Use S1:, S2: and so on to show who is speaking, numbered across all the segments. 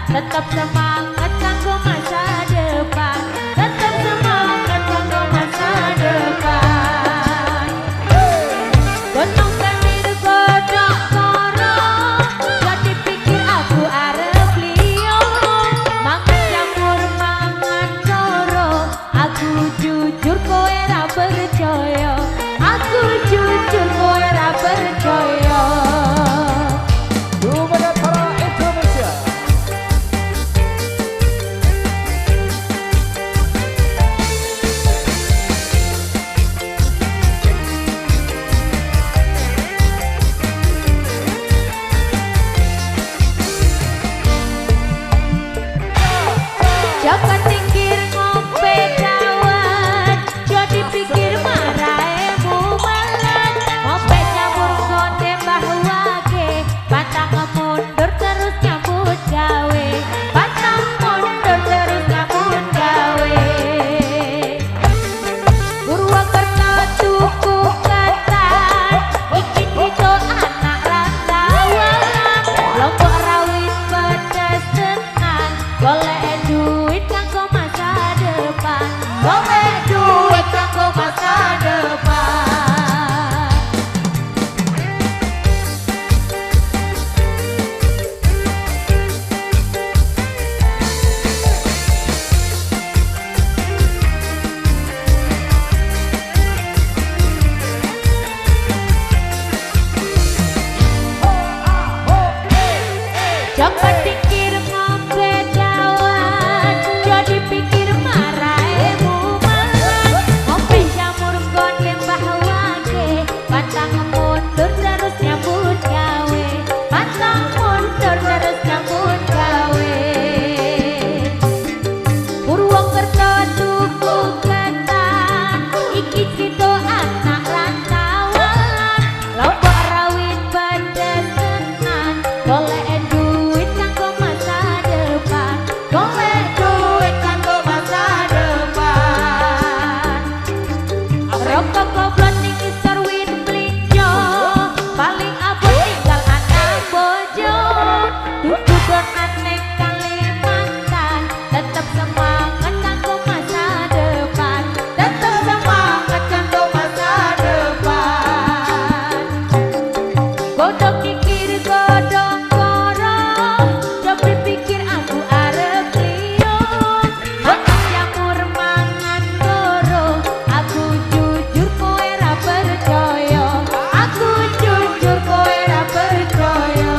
S1: Tetap semangat kanggo masa depan, tetap semangat kanggo masa depan. Godhong tenir godhong koro, jadi pikir aku arep liyo. Mangan jamur mangan koro, aku jujur kowe ra percaya. Aku jujur kowe ra percaya.
S2: Dumateng Indonesia.
S1: Joko tingkir ngombe dawet, jadi pikir marahe mumet. Ngombe campur konde mbah wage, pantang mundur terus nyambut gawe. Pantang mundur terus nyambut gawe. Purwokerto tuku ketan, iki crito anak rantauan. Lombok rawit pedes tenan, golek duit kanggo masa depan. Golek duit kanggo masa depan. Joko tingkir ngombe dawet, jadi pikir marahe mumet. Ngombe jamur gonde mbah wage, pantang mundur terus nyambut gawe. Pantang mundur terus nyambut gawe. Purwokerto tuku ketan, iki crito anak rantauan. Lombok rawit pedes tenan, golek duit kanggo masa depan. Golek duit kanggo masa depan. Rokok goblok ning isor wit mlinjo, paling abot tinggal anak bojo. Tuku donat ning Kalimantan, tetep semangat kanggo masa depan. Tetep semangat kanggo masa depan. Godhong kikir godhong koro, cobi pikir aku arep liyo. Mangan jamur mangan koro, aku jujur kowe ra percaya. Aku jujur kowe ra percaya.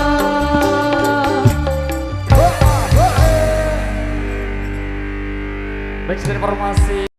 S2: Baik, sekian informasi.